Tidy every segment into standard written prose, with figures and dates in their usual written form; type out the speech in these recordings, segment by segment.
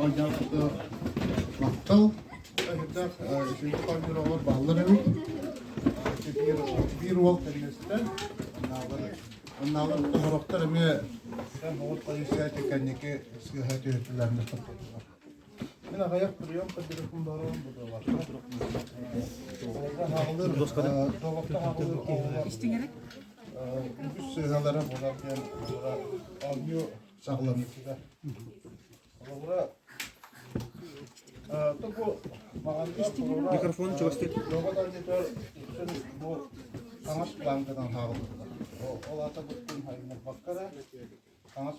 Оонньообукка махтал. Үрдээх үчүгэй оонньуур оҕолор бааллар эбит. Биир, биир уол тэннэстэ. Оннааҕар оннааҕар сорохтор эмиэ оҕот полиция кэнники сыыһа түһүтүлэрин топтотулар. Мин аҕыйах прием көрдөрүөхпүн баҕарабын бу дуобакка. Дуобакка хаалыр оҕолор үгүс сыыһалара буолар диэн оонньуу саҕаланыытыгар. Холобура, бу Микрофон чугастык. Дуобат оонньуутугар үксүн бу таҥас планканан хаалыллар. Ол аата бу хаймаппакка эрэ таҥас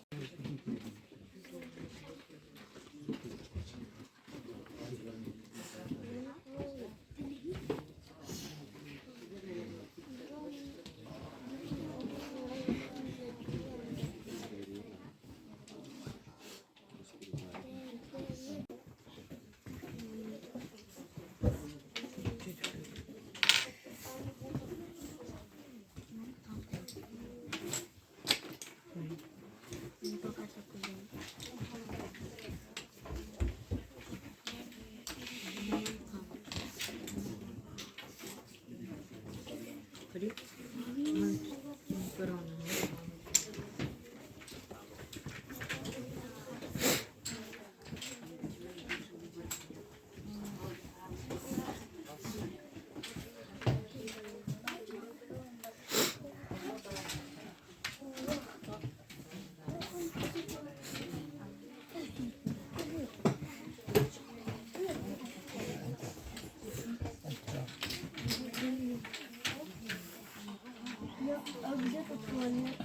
А где тут туалет?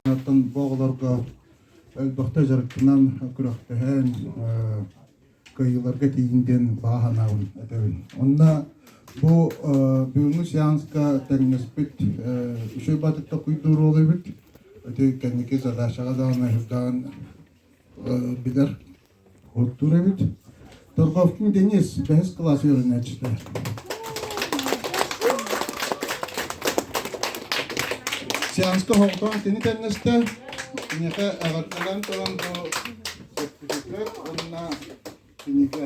Оттон бу оҕолорго элбэхтэ дьарыктанан, күрэхтэһэн, кыайыыларга тиийин диэн баҕа санаабын этэбин. Онно бу бүгүҥҥү сеанска тэҥнэспит үчүгэй батыкта куйдуур уол эбит. Ити кэнники задачаҕа даҕаны сүрдээҕин билэр оттуур эбит. Торговкин Денис, бэһис кылаас үөрэнээччитэ. Сеанска хоҕутоон кини тэҥнэстэ. Киниэхэ эҕэрдэлээн туран бу сертификат уонна кинигэ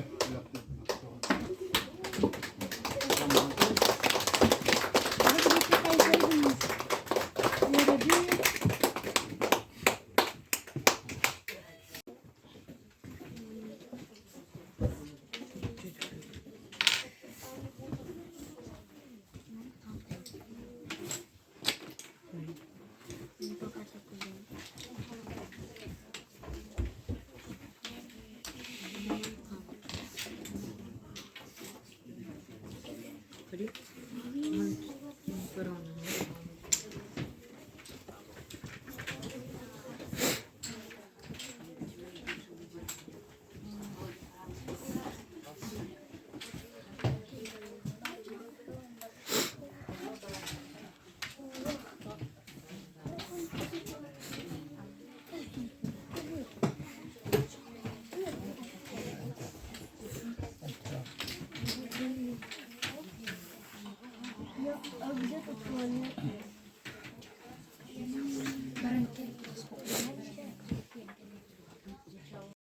А где тут туалет?